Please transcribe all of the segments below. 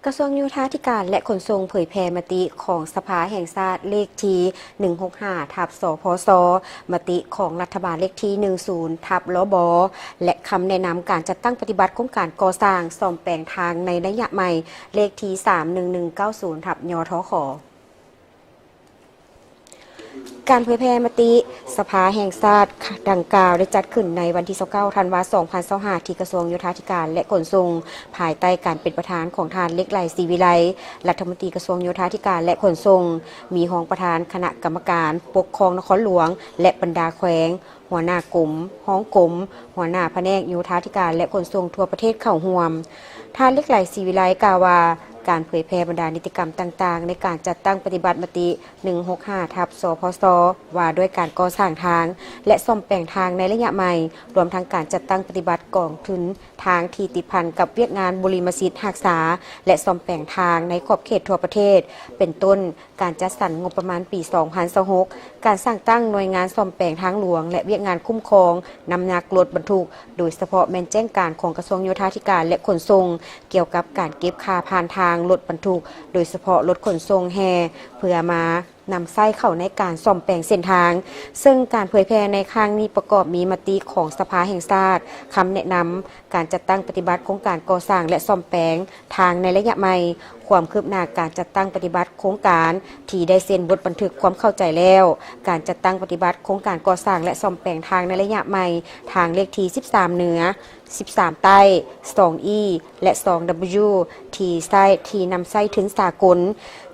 ກະຊວງໂຍທາທິການ ແລະ ຂົນສົ່ງເຜີຍແຜ່ມະຕິຂອງສະພາແຫ່ງຊາດເລກທີໜຶ່ງຫົກຫ້າທັບ ສພສ, ມະຕິຂອງລັດຖະບານເລກທີໜຶ່ງສູນທັບ ລບ ແລະ ຄຳແນະນຳການຈັດຕັ້ງປະຕິບັດໂຄງການກໍ່ສ້າງສ້ອມແປງທາງໃນໄລຍະໃໝ່ເລກທີສາມໜຶ່ງໜຶ່ງເກົ້າສູນທັບ ຍທຂ. ການເຜີຍແຜ່ມະຕິສະພາແຫ່ງຊາດດັ່ງກ່າວ ໄດ້ຈັດຂຶ້ນໃນວັນທີຊາວເກົ້າ ທັນວາ ສອງພັນຊາວຫ້າ ທີ່ກະຊວງໂຍທາທິການ ແລະ ຂົນສົ່ງ ພາຍໃຕ້ການເປັນປະທານຂອງທ່ານ ເລັກໄຫຼ ສີວິໄລ ລັດຖະມົນຕີກະຊວງໂຍທາທິການ ແລະ ຂົນສົ່ງ, ມີຮອງປະທານຄະນະກຳມະການປົກຄອງນະຄອນຫຼວງ ແລະ ບັນດາແຂວງ, ຫົວໜ້າກົມ, ຮອງກົມ, ຫົວໜ້າພະແນກໂຍທາທິການ ແລະ ຂົນສົ່ງທົ່ວປະເທດເຂົ້າຮ່ວມ. ທ່ານ ເລັກໄຫຼ ສີວິໄລ ກ່າວວ່າ ການເຜີຍແຜ່ບັນດານິຕິກຳຕ່າງໆ ໃນການຈັດຕັ້ງປະຕິບັດມະຕິໜຶ່ງຫົກຫ້າທັບ ສພສ ວ່າດ້ວຍການກໍ່ສ້າງທາງ ແລະ ສ້ອມແປງທາງໃນໄລຍະໃໝ່, ລວມທັງການຈັດຕັ້ງປະຕິບັດກອງທຶນທາງທີ່ຕິດພັນກັບວຽກງານບຸລິມະສິດຮັກສາ ແລະ ສ້ອມແປງທາງໃນຂອບເຂດທົ່ວປະເທດ ເປັນຕົ້ນ ການຈັດສັນງົບປະມານປີສອງພັນຊາວຫົກ, ການສ້າງຕັ້ງໜ່ວຍງານສ້ອມແປງທາງຫຼວງ ແລະ ວຽກງານຄຸ້ມຄອງນ້ຳໜັກລົດບັນທຸກ, ໂດຍສະເພາະແມ່ນແຈ້ງການຂອງກະຊວງໂຍທາທິການ ແລະ ຂົນສົ່ງ ກ່ຽວກັບການເກັບຄ່າຜ່ານທາງລົດບັນທຸກ, ໂດຍສະເພາະລົດຂົນສົ່ງແຮ່ ເພື່ອມານຳໃຊ້ເຂົ້າໃນການສ້ອມແປງເສັ້ນທາງ. ເຊິ່ງການເຜີຍແຜ່ໃນຄັ້ງນີ້ປະກອບມີມະຕິຂອງສະພາແຫ່ງຊາດ, ຄຳແນະນຳການຈັດຕັ້ງປະຕິບັດໂຄງການກໍ່ສ້າງ ແລະ ສ້ອມແປງ ທາງໃນໄລຍະໃໝ່, ຄວາມຄືບໜ້າການຈັດຕັ້ງປະຕິບັດໂຄງການທີ່ໄດ້ເຊັນບົດບັນທຶກຄວາມເຂົ້າໃຈແລ້ວ, ການຈັດຕັ້ງປະຕິບັດໂຄງການກໍ່ສ້າງ ແລະ ສ້ອມແປງທາງໃນໄລຍະໃໝ່, ທາງເລກທີສິບສາມເໜືອ, ສິບສາມໃຕ້, ສອງອີ ແລະ ສອງດັບເບິນຢູ ທີ່ໃຊ້ ທີ່ນຳໃຊ້ທຶນສາກົນ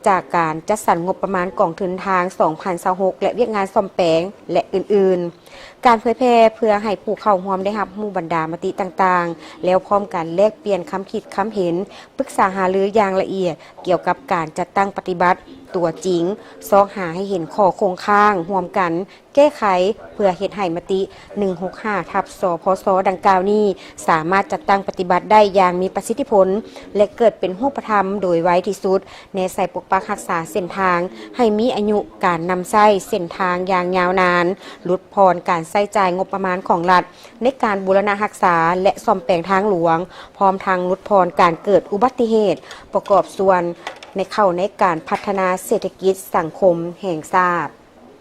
ຈາກການຈັດສັນງົບປະມານກອງທຶນທາງສອງພັນຊາວຫົກ ແລະ ວຽກງານສ້ອມແປງ ແລະ ອື່ນໆ. ການເຜີຍແຜ່ເພື່ອໃຫ້ຜູ້ເຂົ້າຮ່ວມໄດ້ຮັບຮູ້ບັນດາມະຕິຕ່າງໆ ແລ້ວພ້ອມກັນແລກປ່ຽນຄຳຄິດຄຳເຫັນ, ປຶກສາຫາລືຢ່າງລະອຽດກ່ຽວກັບການຈັດຕັ້ງປະຕິບັດຕົວຈິງ, ຊອກຫາໃຫ້ເຫັນຂໍ້ຄົງຄ້າງຮ່ວມກັນແກ້ໄຂ ເພື່ອເຮັດໃຫ້ມະຕິໜຶ່ງຫົກຫ້າທັບ ສພສ ດັ່ງກ່າວນີ້ ສາມາດຈັດຕັ້ງປະຕິບັດໄດ້ຢ່າງມີປະສິດທິຜົນ ແລະ ເກີດເປັນຮູບປະທຳໂດຍໄວທີ່ສຸດ, ແນໃສ່ປົກປັກຮັກສາເສັ້ນທາງໃຫ້ມີອາຍຸການນຳໃຊ້ເສັ້ນທາງຢ່າງຍາວນານ, ຫຼຸດຜ່ອນການໃຊ້ຈ່າຍງົບປະມານຂອງລັດໃນການບູລະນະຮັກສາ ແລະ ສ້ອມແປງທາງຫຼວງ, ພ້ອມທັງຫຼຸດຜ່ອນການເກີດອຸບັດຕິເຫດ, ປະກອບສ່ວນໃນ ເຂົ້າໃນການພັດທະນາເສດຖະກິດສັງຄົມແຫ່ງຊາດ.